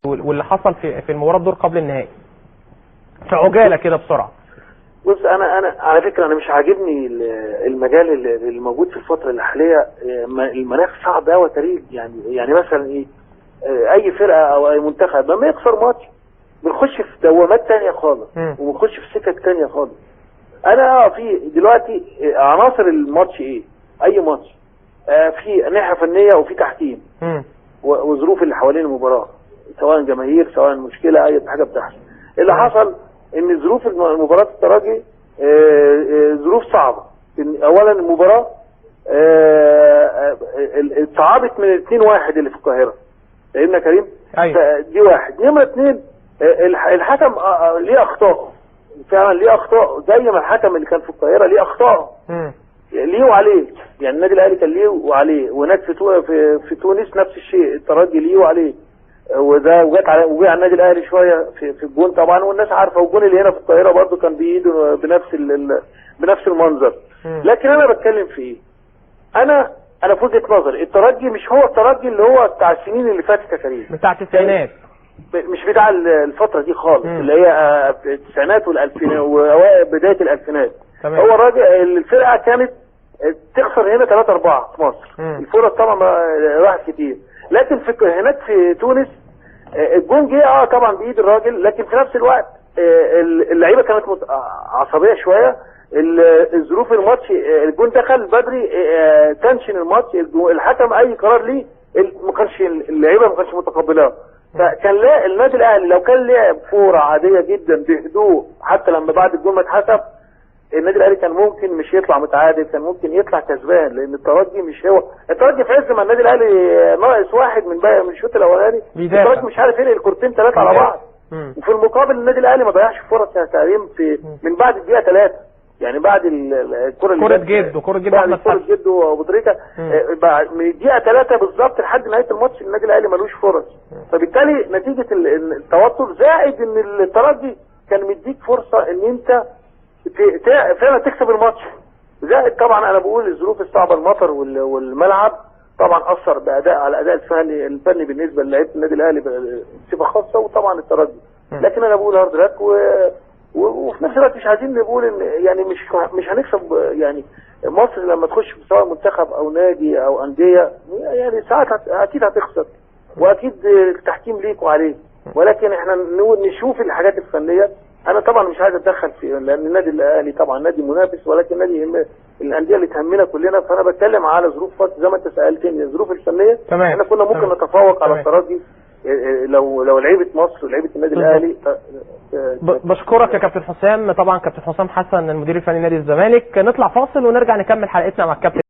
واللي حصل في المباراة الدور قبل النهائي في عجالة كده بسرعة. بص، انا على فكرة انا مش عاجبني المجال اللي موجود في الفترة الحالية. المناخ صعب قوي تريد، يعني مثلا ايه، اي فرقه او اي منتخب لما يخسر ماتش بنخش في دوامات ثانية خالص وبنخش في سكك ثانية خالص. انا في دلوقتي عناصر الماتش ايه، اي ماتش في ناحية فنية وفي تحكيم وظروف اللي حوالين المباراة، سواء جماهير سواء مشكلة اي حاجة بتحصل. اللي حصل ان ظروف مباراة الترجي ظروف صعبة. اولا المباراة اتصعبت من 2-1 اللي في القاهرة، فاهمنا كريم؟ أيوة. دي واحد. نمره 2، الحكم ليه اخطاء، فعلا ليه اخطاء، زي ما الحكم اللي كان في القاهرة ليه اخطاء، ليه وعليه. يعني النادي الاهلي كان ليه وعليه، وهناك في تونس نفس الشيء، الترجي ليه وعليه، وده وجت على وجه على النادي الاهلي شوية في الجون طبعا، والناس عارفه، والجون اللي هنا في القاهرة برده كان بايده بنفس المنظر. لكن انا بتكلم في ايه؟ انا في وجهه نظري الترجي مش هو الترجي اللي هو بتاع السنين اللي فاتت يا كريم، بتاع التسعينات، مش بتاع الفترة دي خالص، اللي هي التسعينات والالفينات وبداية الالفينات. هو الراجل الفرقة كانت تخسر هنا 3-4 في مصر، الفرص طبعا راحت كتير، لكن في هناك في تونس الجون جه طبعا بايد الراجل، لكن في نفس الوقت اللعيبة كانت عصبية شوية، الظروف الماتش، الجون دخل بدري، tension الماتش، الحكم اي قرار ليه ما كانش اللعيبة ما كانش متقبلاه. فكان لا النادي الاهلي لو كان لعب كورة عادية جدا بهدوء، حتى لما بعد الجون ما اتحسب، النادي الاهلي كان ممكن مش يطلع متعادل، كان ممكن يطلع كسبان، لان الترجي مش هو الترجي في عز ما النادي الاهلي ناقص واحد من الشوط الاولاني، الترجي مش عارف ينقل الكورتين 3 على بعض. وفي المقابل النادي الاهلي ما ضيعش فرص يا كريم في من بعد الدقيقة 3، يعني بعد الكره اللي كره جد احمد فتحي، كره جد وابو تريكه، من الدقيقة 3 بالظبط لحد نهاية الماتش النادي الاهلي ملوش فرص. فبالتالي نتيجة التوتر، زائد ان الترجي كان مديك فرصة ان انت فعلا تكسب الماتش، زائد طبعا انا بقول الظروف الصعبة، المطر والملعب طبعا اثر باداء على اداء الفني بالنسبة للاعيبه النادي الاهلي بصفة خاصة، وطبعا الترجي. لكن انا بقول hard luck، وفي نفس الوقت مش عايزين نقول ان يعني مش هنكسب. يعني مصر لما تخش سواء منتخب او نادي او اندية، يعني ساعات اكيد هتخسر، واكيد التحكيم ليك وعليه، ولكن احنا نشوف الحاجات الفنية. انا طبعا مش عايز اتدخل في، لان النادي الاهلي طبعا نادي منافس، ولكن نادي الاندية اللي تهمنا كلنا. فانا بتكلم على ظروف زي ما انت سالتني، الظروف الفنية. تمام. احنا كنا ممكن نتفوق على الترجي لو لعيبة مصر ولعيبة النادي الاهلي. بشكرك يا كابتن حسام. طبعا كابتن حسام حسن المدير الفني لنادي الزمالك. نطلع فاصل ونرجع نكمل حلقتنا مع الكابتن.